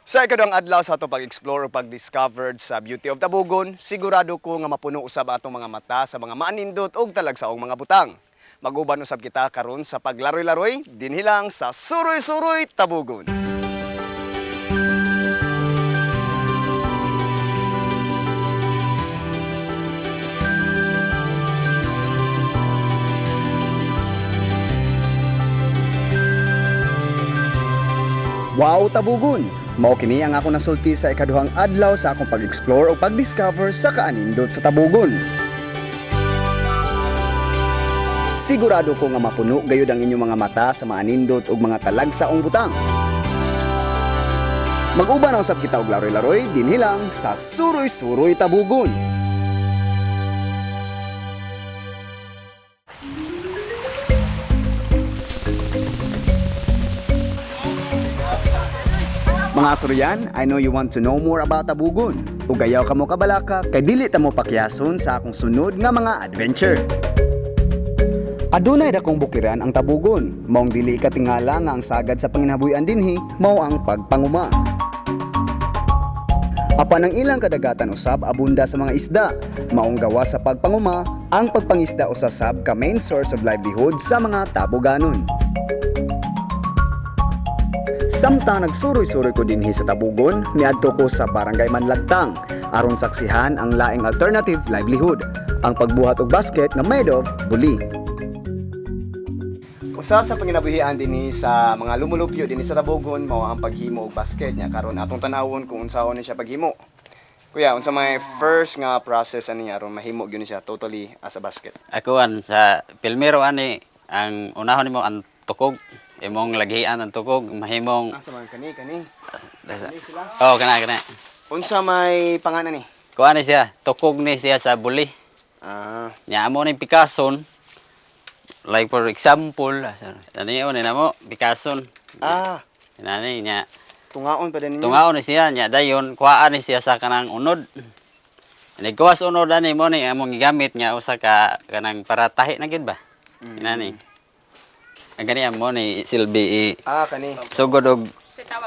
Sa ikaduhang adlaw sa ato pag-explore o pag-discover sa beauty of Tabogon, sigurado ko nga mapuno usab atong mga mata sa mga maanindot og talagsaong mga butang. Mag-uban usab kita karon sa paglaroy-laroy dinhi lang sa Suroy-Suroy Tabogon. Wow, Tabogon! Mao kini ang ako nasulti sa ikaduhang adlaw sa akong pag-explore o pag-discover sa kaanindot sa Tabogon. Sigurado ko nga mapuno gayud ang inyong mga mata sa maanindot ug mga talagsaong butang. Mag-uban na usab kita og laroy-laroy dinhi lang sa Suroy-Suroy Tabogon. Mga asuryan, I know you want to know more about Tabogon. Ug ayaw ka mo kabalaka kay dili ta mo pakyason sa akong sunod nga mga adventure. Adunay dakong bukiran ang Tabogon. Maong dili katingala nga ang sagad sa panginabuhian dinhi mao ang pagpanguma. Apan ang ilang kadagatan usab abunda sa mga isda. Maong gawa sa pagpanguma, ang pagpangisda usa sab ka main source of livelihood sa mga Taboganon. Samtang nagsuroy-suroy ko dinhi sa Tabogon, miadto ko sa Barangay Manlagtang aron saksihan ang laing alternative livelihood, ang pagbuhat og basket nga made of buli. Usa sa panginabuhian dinhi sa mga lumulupyo dinhi sa Tabogon mao ang paghimo og basket nya karon atong tan-awon kung unsaon ni siya paghimo. Kuya, unsa may first nga process ani aron mahimo gyud ni siya totally as a basket? Akuan sa pilmero ani ang unahon nimo ang tukog, imong laghian ang tukog mahimong. Asa man kani kani? Oh, kana kana. Unsa may pangalan ni? Kuan ni siya, tukog ni siya sa buli. Ah, Nya amo ni Picasso. Like for example, ani ni namo Picasso. ah, Nani nya tungaon pa din ninyo. tungaon ni siya nya dayon kuhaan ni siya sa kanang unod. Nagkuwas unod ani mo ni among gigamit nga usa ka kanang para tahi na gid ba? Inani. Ang gani amo ni silbi i Ah, kani. sugod og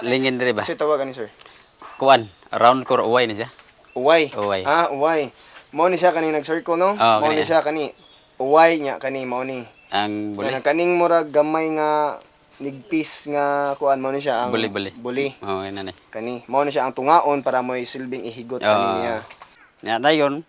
lingin diri ba? Kasi tawag ani, sir? Kuan, round core uway ni siya. Uway. Uway. Ah, uway. Mao ni siya kani nag-circle, no? Oo, mao ni kani. siya kani. Uway nya kani mao ni. Ang buli. Buli. Kaning murag gamay nga nigpis nga kuan mao ni siya ang Buli, buli. Buli. Oo, oh, ni. Kani mao ni siya ang tungaon para mo'y silbing ihigot kani Oo. niya. Nya dayon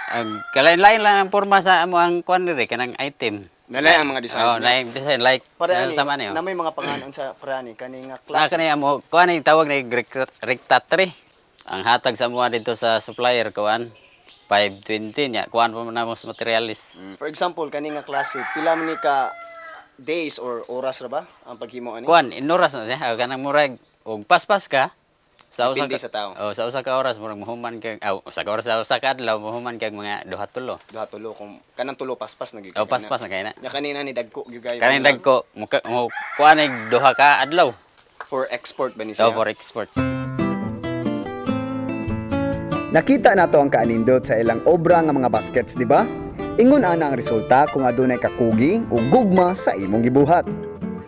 ang kalain-lain lang ang porma sa amo ang kuan diri kanang item. Nalay ang mga designs Oh, niya. lain design like Para ani, sama niyo. na may mga pangalan sa para ani kani nga Ah, class. kani amo kuan ni tawag ni rectatri. Ang hatag sa amoa dito sa supplier kuan 520 nya kuan pa man namo sa materialis. For example, kani nga klase, pila man ni ka days or oras ra ba ang paghimo ani? Kuan inoras na siya Ah, kanang murag og paspas ka sa usa Depende sa tao. Oh, sa usa ka oras murag mahuman kag aw usa ka oras sa usa ka adlaw mahuman kag mga duha tulo. Duha tulo kung kanang tulo paspas na gyud. Oh, paspas na kay na. Nya kanina ni dagko gyud kayo. Kaning dagko mo mo kuan ni duha ka adlaw. For export ba ni siya? So for export. Nakita nato ang kaanindot sa ilang obra nga mga baskets, di ba? Ingon ana ang resulta kung adunay kakugi o gugma sa imong gibuhat.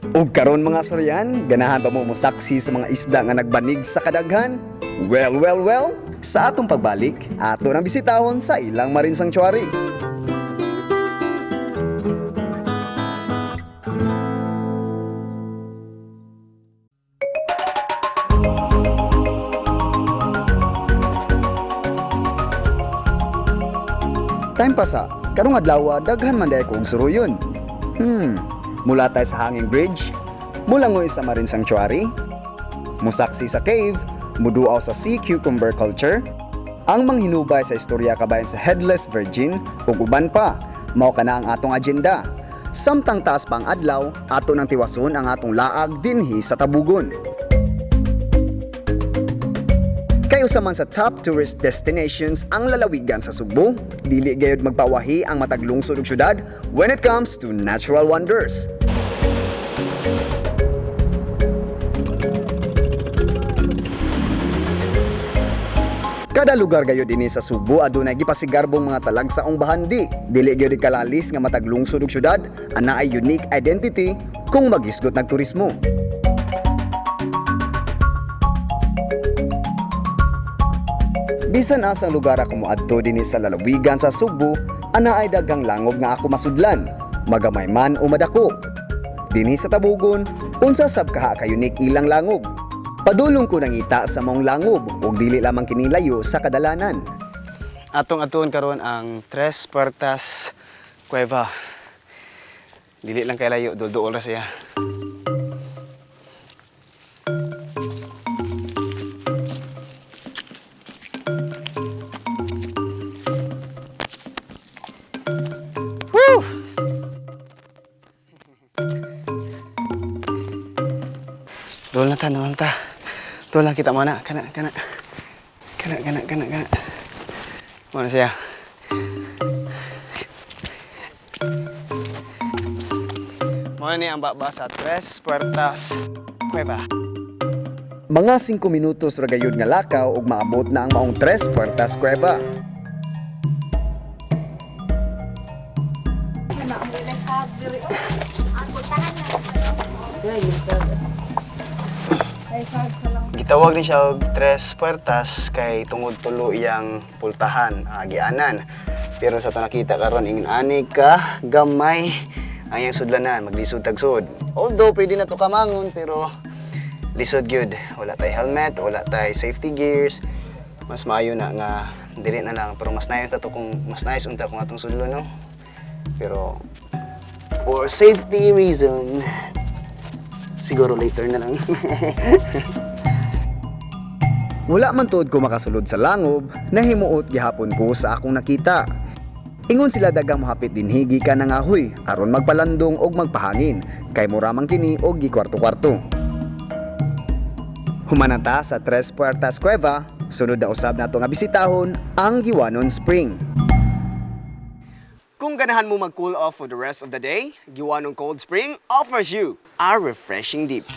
Ug karon mga suryan, ganahan ba mo mosaksi sa mga isda nga nagbanig sa kadaghan? Well, well, well, sa atong pagbalik, ato nang bisitahon sa ilang marine sanctuary. Time pa sa, karong adlaw daghan man diay ko og suruyon. Mula tayo sa Hanging Bridge, mulangoy sa Marine Sanctuary, musaksi sa cave, muduaw sa sea cucumber culture, ang manghinubay sa istorya kabayan sa Headless Virgin ug uban pa. Mao kana ang atong agenda. Samtang taas pa ang adlaw, ato nang tiwason ang atong laag dinhi sa Tabogon. Kay usa man sa top tourist destinations ang lalawigan sa Sugbo, dili gayud magpawahi ang matag lungsod ug syudad when it comes to natural wonders. Kada lugar gayud ini sa Sugbo adunay gipasigarbong mga talagsaong bahandi. Dili gyud kalalis nga matag lungsod ug syudad ana ay unique identity kung maghisgot nagturismo. Bisan asang lugar ako moadto dinhi sa lalawigan sa Sugbo, ana ay daghang langob nga ako masudlan, magamay man o madako. Dinhi sa Tabogon, unsa sab kaha ka unique ilang langob. Padulong ko nangita sa maong langob ug dili lamang kini layo sa kadalanan. Atong atuon karon ang Tres Puertas Cueva. Dili lang kay layo, dulduol ra siya. Woo! Dool na ta, dool na ta. Dool na kita mo na. Kana, kana. Kana, kana, kana, kana. Muna siya. Muna ni ang baba sa Tres Puertas Cueva. Mga 5 minutos ra gayud nga lakaw ug maabot na ang maong Tres Puertas Cueva. Gitawag ni siya og Tres Puertas kay tungod tulo iyang pultahan, agianan. Pero sa to nakita karon ingon ani ka gamay ang iyang sudlanan, maglisod tag sud. Although pwede na to kamangon pero lisod gyud. Wala tay helmet, wala tay safety gears. Mas maayo na nga dili na lang, pero mas nice ta to kung mas nice unta kung atong sudlon, no. Pero for safety reason siguro later na lang. Wala man tuod ko makasulod sa langob, nahimuot gihapon ko sa akong nakita. Ingon sila dagang mohapit dinhi gikan nga ahoy aron magpalandong og magpahangin kay mura man kini og gikwarto-kwarto. Humanata sa Tres Puertas Cueva, sunod na usab nato nga bisitahon ang Guiwanon Spring. Kung ganahan mo mag-cool off for the rest of the day, Guiwanon Cold Spring offers you a refreshing dip.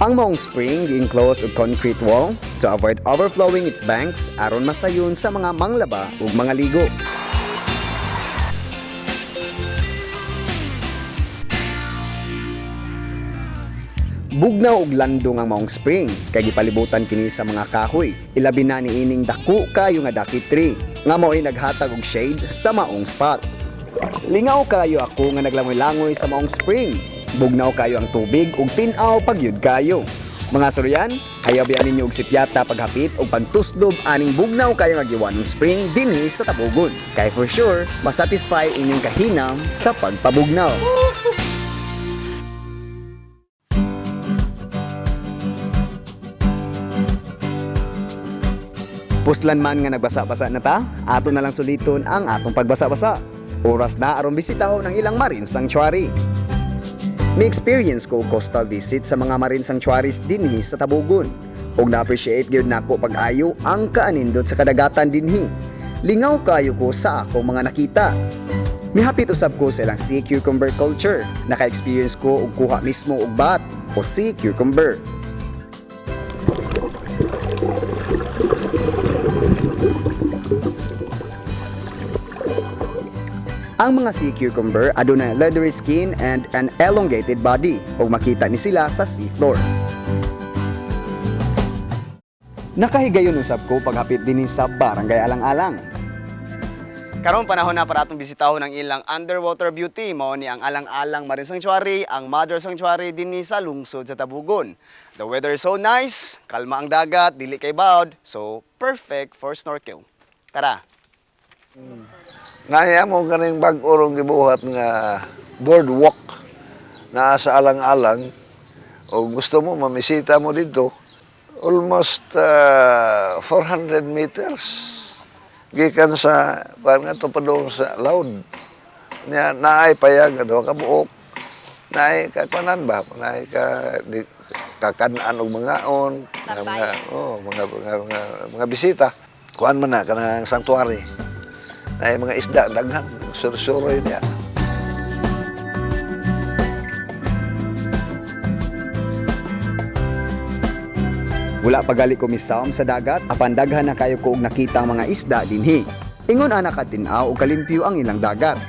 Ang maong spring gi-enclose og concrete wall to avoid overflowing its banks aron masayon sa mga manglaba ug mga ligo. Bugnaw og landong ang maong spring kay gipalibutan kini sa mga kahoy. Ilabi na niining dako kayo nga daki tree nga mao'y naghatag og shade sa maong spot. Lingaw kayo ako nga naglangoy-langoy sa maong spring. Bugnaw kayo ang tubig ug tin-aw pagyud kayo. Mga suryan, hayaw biya ninyo og sipyata paghapit og pagtuslob aning bugnaw kayo nga Guiwanon Spring dinhi sa Tabogon. Kay for sure, masatisfy inyong kahinam sa pagpabugnaw. Puslan man nga nagbasa-basa na ta, ato na lang suliton ang atong pagbasa-basa. Oras na aron bisitahon ang ilang marine sanctuary. May experience ko og coastal visit sa mga marine sanctuaries dinhi sa Tabogon. Ug na-appreciate gyud nako pag-ayo ang kaanindot sa kadagatan dinhi. Lingaw kayo ko sa akong mga nakita. Mihapit usab ko sa ilang sea cucumber culture. Naka-experience ko og kuha mismo og bat o sea cucumber. Ang mga sea cucumber aduna leathery skin and an elongated body ug makita ni sila sa seafloor. Nakahigayon usab ko paghapit dinhi sa Barangay Alang-alang. Karong panahon na para atong bisitahon ang ilang underwater beauty, mao ni ang Alang-alang Marine Sanctuary, ang Mother Sanctuary dinhi sa lungsod sa Tabogon. The weather is so nice, kalma ang dagat, dili kay bawd, so perfect for snorkel. Tara. Naya mo kaning bag-o rong gibuhat nga boardwalk naa sa alang-alang o gusto mo mamisita mo dito, almost 400 meters gikan sa kuan nga to padung sa Laud nya, naay payag nga duha ka buok, naay kakuanan ba, naay ka di, kakan-an og mangaon nga mga, oh, mga bisita, kuan man na kanang sanctuary, naay mga isda daghan, sursuroy niya. Wala pa gali ko misaom sa dagat apan daghan na kayo ko og nakita ang mga isda dinhi. Ingon ana ka tin-aw ug kalimpyo ang ilang dagat.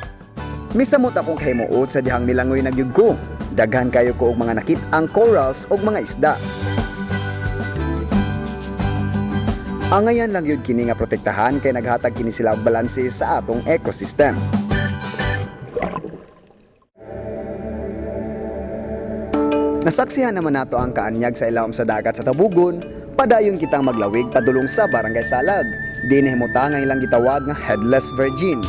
Misamot akong kahimuot sa dihang nilangoy na gyud ko. Daghan kayo ko og mga nakit-ang corals ug mga isda. Angayan lang yun kini nga protektahan kay naghatag kini sila og balanse sa atong ecosystem. Nasaksihan naman nato ang kaanyag sa ilawom sa dagat sa Tabugon, padayon kitang maglawig padulong sa Barangay Salag. Di nahimutang ang ilang gitawag nga Headless Virgin.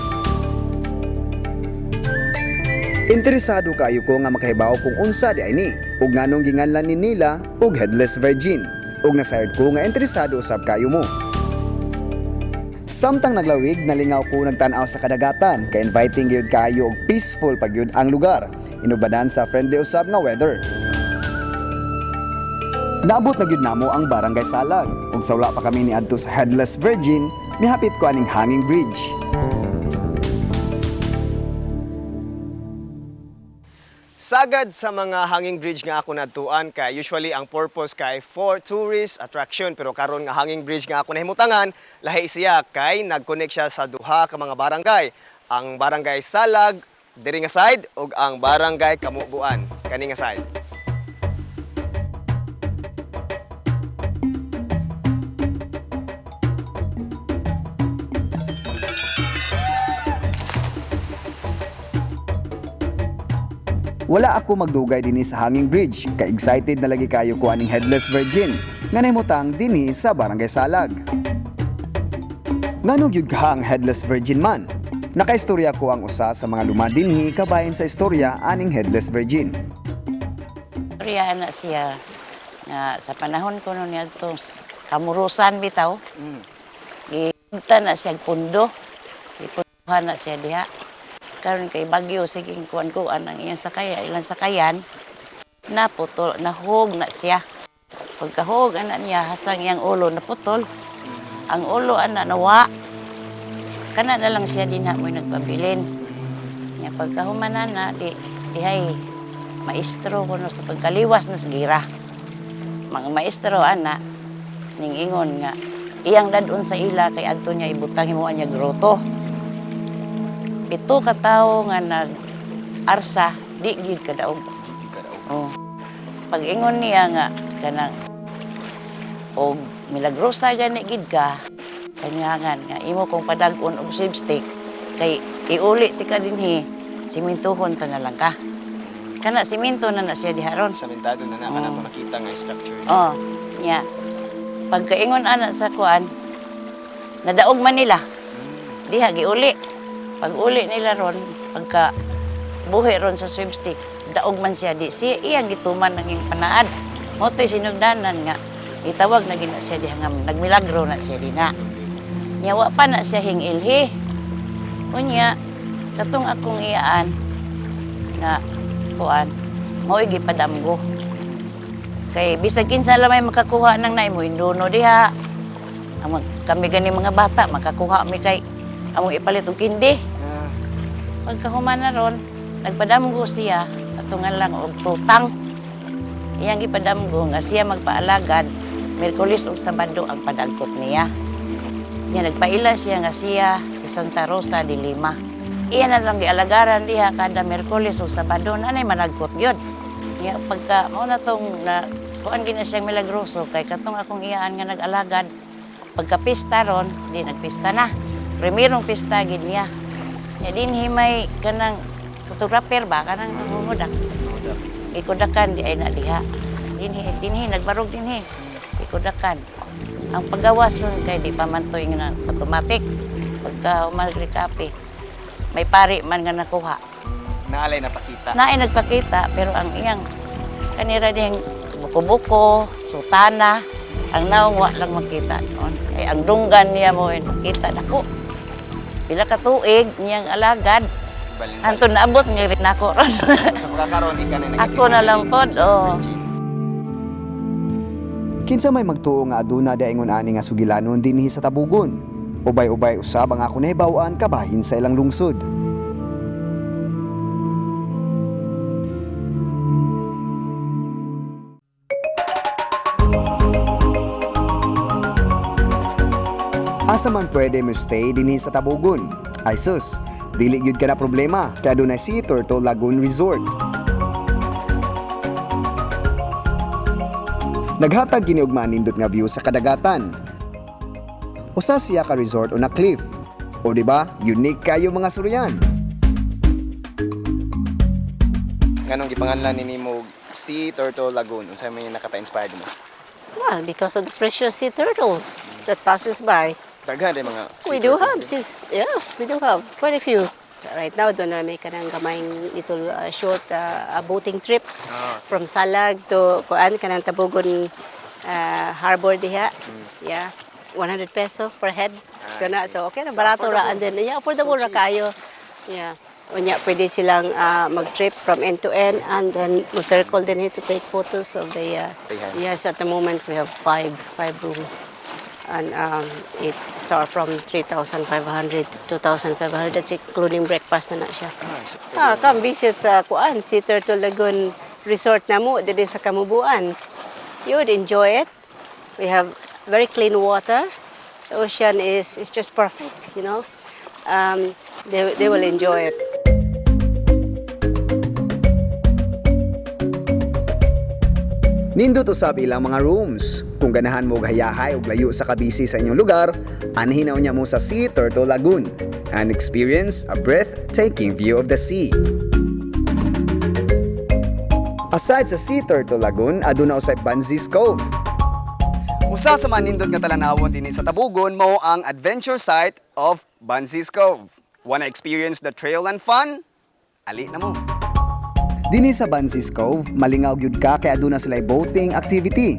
Interesado kayo ko nga makahibaw kung unsa di ay ni ug nganong ginganlan ni nila og Headless Virgin. Ug nasayod ko nga interesado usab kayo mo. Samtang naglawig, nalingaw ko nagtan-aw sa kadagatan, kay inviting gyud kayo og peaceful pagyud ang lugar. Inubanan sa friendly usab nga weather. Naabot na gyud namo ang Barangay Salag. Ug sa wala pa kami niadto sa Headless Virgin, mihapit ko aning hanging bridge. Sagad sa mga hanging bridge nga ako nadtuan kay usually ang purpose kay for tourist attraction, pero karon nga hanging bridge nga ako nahimutangan, lahi siya kay nag-connect siya sa duha ka mga barangay, ang Barangay Salag diri nga side ug ang Barangay Kamubuan kani nga side. Wala ako magdugay dinhi sa hanging bridge, kay excited na lagi kayo ko aning Headless Virgin nga nahimutang dinhi sa Barangay Salag. Nganong gyud ka ang Headless Virgin man? Nakaistorya ko ang usa sa mga luma dinhi kabahin sa istorya aning Headless Virgin. Istorya na siya nga sa panahon ko noon niadto kamurusan bitaw. Gigta na siya og pundo. Gipunduhan na siya diha. Karon kay bagyo sige kuan-kuan ang iyang sakaya, ilang sakayan naputol, nahug na siya. Pagkahug ana niya hasta ang iyang ulo naputol. Ang ulo ana nawa. Kana na lang siya dinha mo'y nagpabilin. Nya pagkahuman na di dihay maestro kuno sa pagkaliwas na sa gira. Mga maestro ana ning ingon nga iyang dadon sa ila kay adto niya ibutang himuan niya groto. 7 ka tawo nga nag arsa di gid kadaog. Oh. Pag ingon niya nga kanang og milagrosa gani gid ka kanyangan nga imo kong padag-on og sweepstake kay iuli ti ka dinhi, simintuhon ta na lang ka. Kana siminto na na siya diha ron. Samentado na na kana to nakita nga structure. Oh, nya. Pagkaingon ana sa kuan, nadaog man nila. Diha giuli. Pag uli nila ron, pagka buhi ron sa sweepstake, daog man siya di siya iyang gituman ang iyang panaad. Mo to'y sinugdanan nga gitawag na gina siya diha nga nagmilagro na siya dinha. Nya wa pa na siya hingilhi. Unya katong akong iyaan nga kuan mao'y gipadamgo. Kay bisag kinsa lang may makakuha ng naay mo induno diha. Ang kami gani mga bata makakuha mi kay among ipalit og kindi. Pagkahuman na ron, nagpadamgo siya atungan lang og tutang. Iyang gipadamgo nga siya magpaalagad, Miyerkules ug Sabado ang padagkot niya. Nya nagpaila siya nga siya si Santa Rosa de Lima. Iya na lang gialagaran diha kada Miyerkules ug Sabado nanay managkot gyud. Nya pagka mao na tong na kuan gina siyang milagroso kay katong akong iyaan nga nag-alagad, pagka pista ron di nagpista na. Primerong pista gid niya. Nya dinhi may kanang photographer ba kanang nangungudak. Ikudakan di ay na diha. Dinhi dinhi nagbarog dinhi. Ikudakan. Ang paggawas ron kay di pa man to nga automatic. Pagka umalgrikape, may pari man nga nakuha. Naalay napakita. Naay nagpakita pero ang iyang kanira ding buko-buko, sutana, ang naong wa lang makita noon. Ay ang dunggan niya mo ay nakita nako. Pila ka tuig niyang alagad. Balin. Anto naabot nga rin ako ron. Sa pagkakaroon ika na Ako na lang pod, oo. Kinsa may magtuo nga aduna daingon ani nga sugilanon dinhi sa Tabugon. Ubay-ubay usab ang ako nahibaw-an kabahin sa ilang lungsod. Asa man pwede mo stay dinhi sa Tabugon? Ay sus, dili gyud ka na problema kay adunay Sea Turtle Lagoon Resort. Naghatag kini og manindot nga view sa kadagatan. Usa siya ka resort on a cliff. O di ba? Unique kayo, mga suryan. Nganong gipanganlan ni nimo Sea Turtle Lagoon? Unsay may nakapa-inspired mo? Well, because of the precious sea turtles that passes by. Daghan day mga sea We do turtles have, diri. sis, yes, we do have quite a few. Right now, duna may kanang gamayng little short boating trip from Salag to kuan, kanang Tabugon harbor diha. Yeah. 100 peso per head. Kana, so okay na, barato ra, and then yeah, affordable ra kayo. Yeah. Unya pwede silang mag-trip from end to end and then mo circle din here to take photos of the Behind. Yes, at the moment we have five rooms. And it's start from 3,500 to 2,500. That's including breakfast na na siya. Ah, come visit sa kuan, Sea Turtle Lagoon Resort namo diri sa Kamubuan. You would enjoy it. We have very clean water. The ocean is just perfect. They will enjoy it. Nindot usab ilang mga rooms. Kung ganahan mo og hayahay og layo sa kabisi sa inyong lugar, anhi na unya mo sa Sea Turtle Lagoon and experience a breathtaking view of the sea. Aside sa Sea Turtle Lagoon, aduna usay Banzis Cove. Usa sa manindot nga talanawon dinhi sa Tabugon mao ang adventure site of Banzis Cove. Wanna experience the trail and fun? Ali na mo. Dinhi sa Banzis Cove, malingaw gyud ka kay aduna sila boating activity.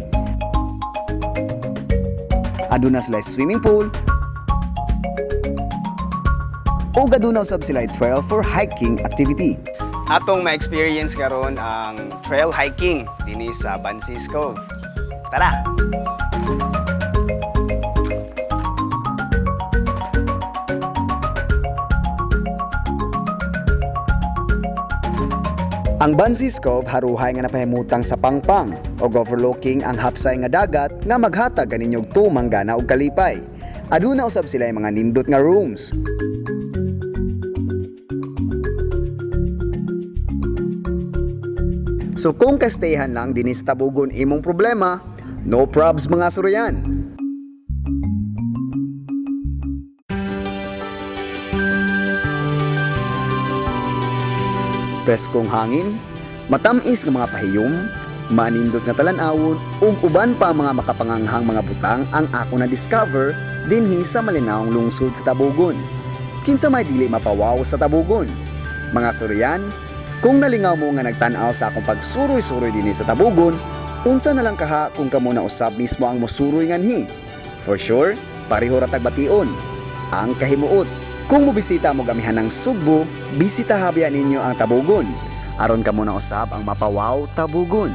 Aduna sila swimming pool. Ug aduna usab sila trail for hiking activity. Atong ma-experience karon ang trail hiking dinhi sa Banzis Cove. Tara! Ang Banzis Cove haruhay nga napahimutang sa pangpang og overlooking ang hapsay nga dagat nga maghatag kaninyog tumang gana og kalipay. Aduna usab sila mga nindot nga rooms. So kung kastayhan lang dinhi sa Tabugon imong problema, no probs, mga suryan. Preskong hangin, matamis nga mga pahiyom, manindot nga talan-awon ug uban pa mga makapanganghang mga butang ang ako na discover dinhi sa malinawong lungsod sa Tabugon. Kinsa may dili mapawaw sa Tabugon? Mga suryan, kung nalingaw mo nga nagtan-aw sa akong pagsuroy-suroy dinhi sa Tabugon, unsa na lang kaha kung kamo na usab mismo ang mosuroy nganhi? For sure, pareho ra tag bation ang kahimuot. Kung mobisita mo gamihan ng Sugbo, bisita habya ninyo ang Tabugon. Aron kamo na usab ang mapawaw Tabugon.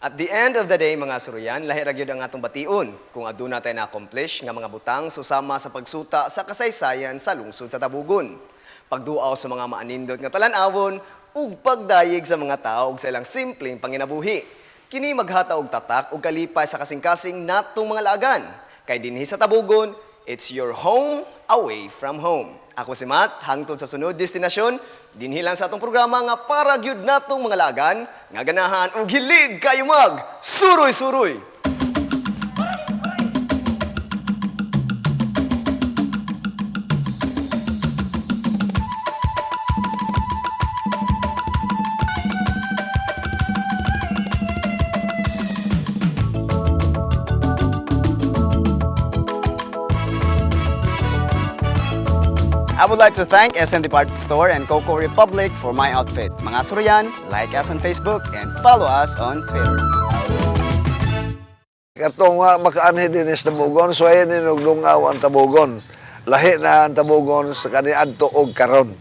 At the end of the day, mga suruyan, lahi ra gyud ang atong bation kung aduna tay na-accomplish nga mga butang susama sa pagsuta sa kasaysayan sa lungsod sa Tabugon. Pagduaw sa mga maanindot nga talan-awon ug pagdayeg sa mga tao ug sa ilang simpleng panginabuhi. Kini maghata og tatak ug kalipay sa kasing-kasing natong mga laagan. Kay dinhi sa Tabugon, it's your home away from home. Ako si Matt, hangtod sa sunod destinasyon, dinhi lang sa atong programa nga para gyud natong mga laagan, nga ganahan og hilig kayo mag suroy-suroy. I would like to thank SM Departure and Coco Republic for my outfit. Mga suryan, like us on Facebook and follow us on Twitter. Katong nga makaanhi din sa Tabugon, so ayan ni Dungaw ang Tabugon. Lahi na ang Tabugon sa kaniadto og karon.